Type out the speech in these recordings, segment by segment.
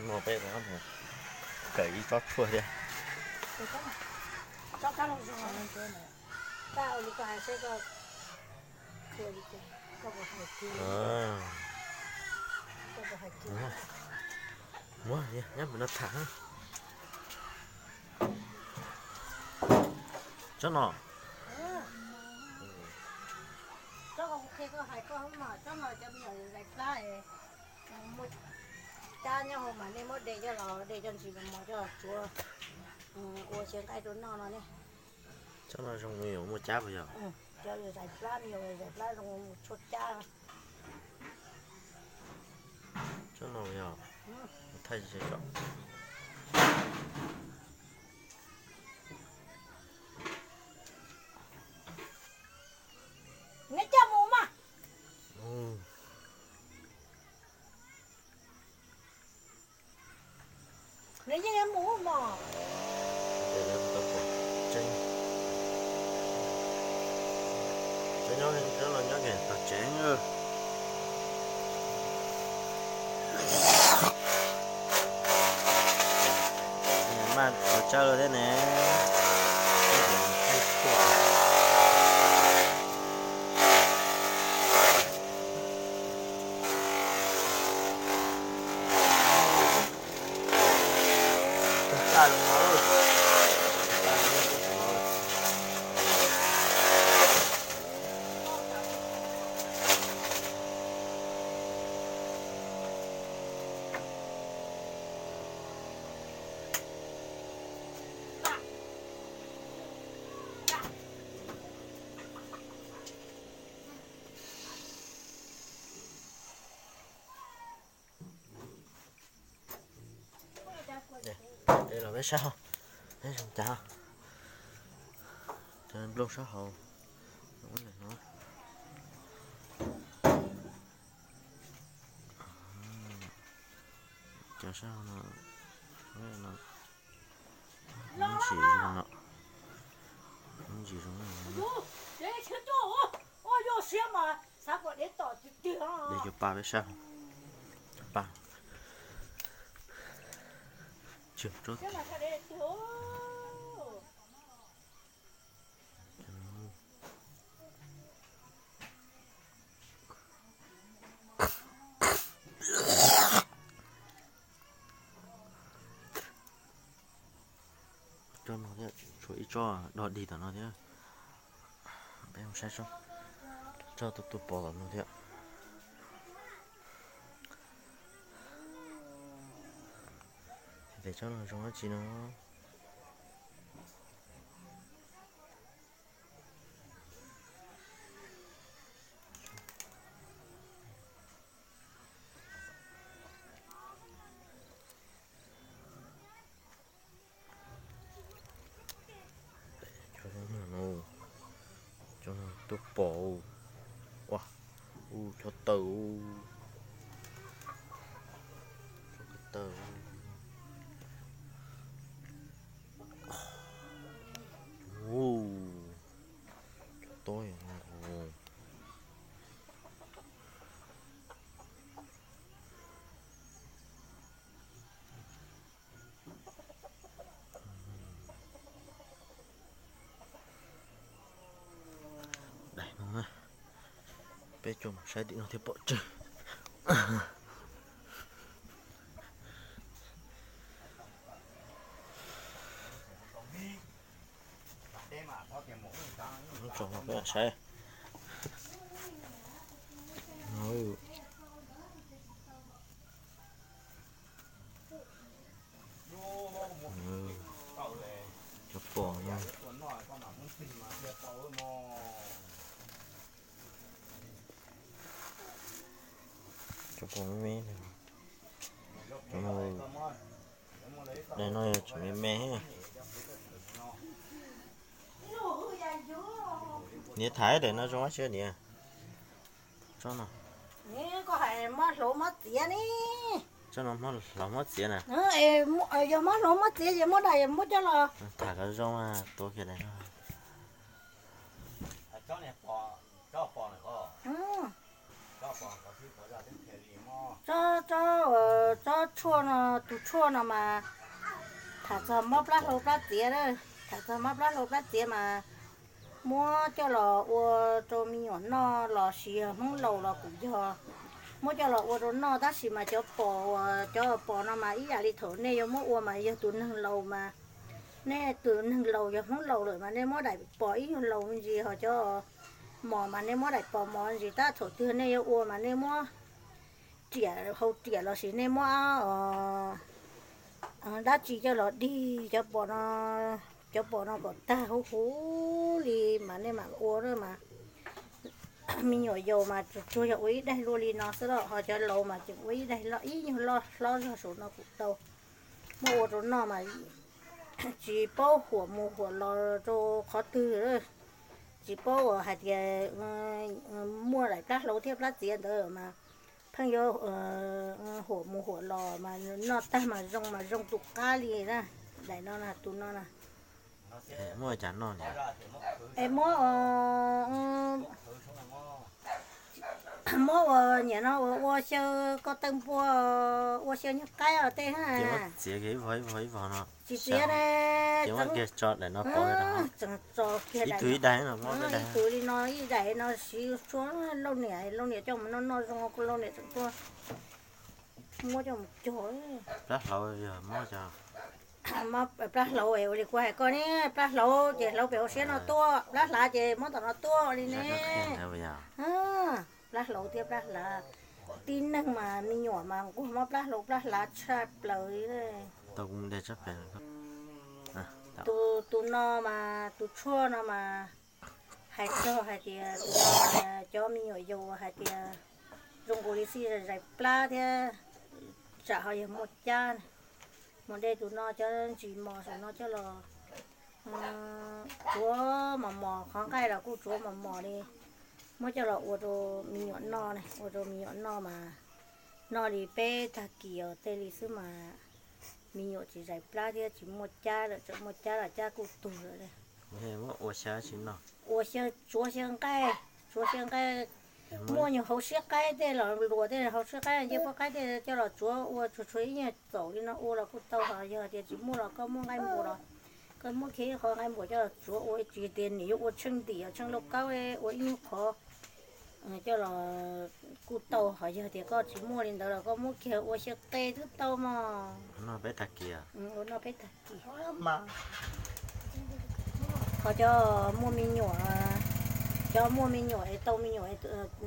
No peb kawm ib tsob tshuaj thiab. Muab nyob pem no tham. Tsob no. Tsob no kuv qhia koj hais koj mas, tsob no cov me nyuam zais plab, muaj cab nyob hauv mas nej muab de coj los de coj ntsis mos mos coj tsuav ua xyaw nqaij rau noj no ne. Tsob no zoo me nyuam muaj cab puas yog? Cov zais plab, me nyuam zais plab zoo tshuaj cab. Tsob no yog thaij tsis tso. Neb coj mus mas. Neb yeej mus mos. Tseeb, tseeb nyob, nyob, nyob kiag tog tseeb. Maj tau tsawb lawm thiab ne. Los peb saib, peb zoo cas, cov nplooj sab hauv no. Cov sab hauv no, ntsim zoo no, ntsim zoo. Cov pa peb saib, cov pa, tsis tso. Tsob no thiab, tshuav ib tsob dog dig tom no thiab. Peb mus saib tsob, tsob tuaj tuaj pom tom no thiab. Ces tsob no zoo dab tsi no? Cov no, cov no tuaj pom. Ua, ua cov taw, cov taw. Cov tob no. Daim no na, peb coj mus saib tim no thiaj pom tsawg. Tso peb saib. Cov pom no. Cov pom me me. Daim no yog tseem me me. Niam, tham daim no zoo dab tsi niam? Tsob no. Koj hais mob hluav mob txiav ne. Tsob no mob hluav mob txiav na. Yog mob hluav mob txiav ces muab daim muab coj los tham kom zoo, tuav kiag daim no. Tsob, tsob, tsob Tshuaj no, tus tshuaj no mas tham txog mob plab hlau plab txiav, tham txog mob plab hlau plab txiav mas muab coj los ua rau me nyuam noj los sis yog Hmoob laus los kuj yog, muab coj los ua rau noj. Tab sis mas cov pos, cov pos no mas ib yam li thaum nej yuav muab ua mas yog tus neeg laus mas, nej tus neeg laus yog Hmoob laus lawm mas nej muab daim pos ib nyuag laus me ntsis, ho cov mos mas nej muab daim pos mos ntsis. Tab thaum twg nej yuav ua mas nej muab riam, hau riam los sis nej muab dab tsi coj los dig cov pos no, cov pos no kom tag huv huv li mas nej mam ua na mas. Me nyuam yaus mas tsuas tsuag yog ua ib daig luaj li no xwb los, ho cov laus mas tseem ua ib daig loj, ib nyuag loj hlob zog saum no kuj tau. Muab ua rau noj mas tsis paub huam mus huam los rau qhov twg, tsis paub uas hais tias muaj daim plab hlau thiab plab txiav ntawd mas pheej yuav huam mus huam los mas noj tag mas zoo, mas zoo tus qab li na. Daim no na, tus no na. Muab ua cas noj? Es muab, muab ua niam no ua, ua xyaw ko taw npua, ua xyaw nyuag qaib os tej na. Txiav kiag ib vog ib vog ib vog no. Tsis txiav ne, tseem tso kiag ib tug li no ib daim no siv tshuaj. Lauj niam, lauj niam coj mus noj noj zoo, lauj niam tseem tuaj muab coj mus cog. Plab hlauv yog mob cov, plab hlauv ua li kuv hais koj ne, plab hlauv ces hlauv pem hauv siab no tuaj, plab hlav ces muab tom no tuaj li ne. Plab hlauv thiab plab hlav, tib neeg mas me nyuam mas nquag mob plab hlauv plab hlav tshaj plaws li. Tau kuv mus de tsab pem. Tus, tus no mas, tus tshuaj no mas hais txog hais tias tus no mas cov me nyuam yaus hais tias zoo nkaus li xij zais plab thiab, tsam ho yog muaj cab. Mus de tus no cov ntsis mos saum no coj los tsuav mos mos, qhov nqaij los kuj tsuav mos mos li. Muab coj los ua rau me nyuam noj, ua rau me nyuam noj mas noj li peb tag kis os tej li xwb mas me nyuam tsis zais plab thiab tsis muaj cab lawm, tseem muaj cab los cab kuj tuag lawm. Ua xyaw tsis noj, ua xyaw, tsuav xyaw nqaij, tsuav xyaw nqaij. Muaj nyuag hauv siab qaib tej los luas tej, hauv siab qaib, ncej puab qaib tej coj los tsuav ua tsuag tsuag ib nyuag txaum li no ua los kuj tau. Ho yog tias tsis muaj los koj muab nqaij npuas los, koj muab kiag ib qho nqaij npuas coj los tsuav ua, tsis tias nim yuav ua tsheej ntim, tsheej lauj kaub, ua ib nyuag qhov coj los kuj tau. Ho yog tias koj tsis muaj li ntawd los koj muab kiag ua xyaw qe twb tau mog. Noj peb tag kis. Ua noj peb tag kis. Qhov cov muaj me nyuam, cov muaj me nyuam es tau me nyuam,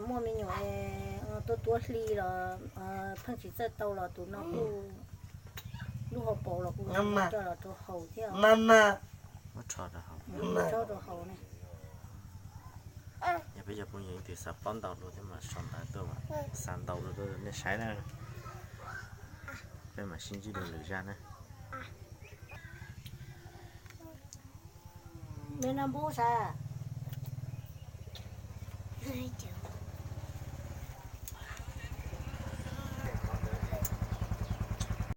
muaj me nyuam es tuaj tuav hli los pheej tsis txawj tau los tus no kuj lub hauv paus los kuj coj los rau haus thiab. Rau haus ne. Yog peb cov phooj ywg leej twg xav paub ntau dua thiab mas sau ntawv tuaj, xav ntau dua tuaj nej saib na. Peb mam sib ntsib dua lwm zaj na. Neb noj npub sav.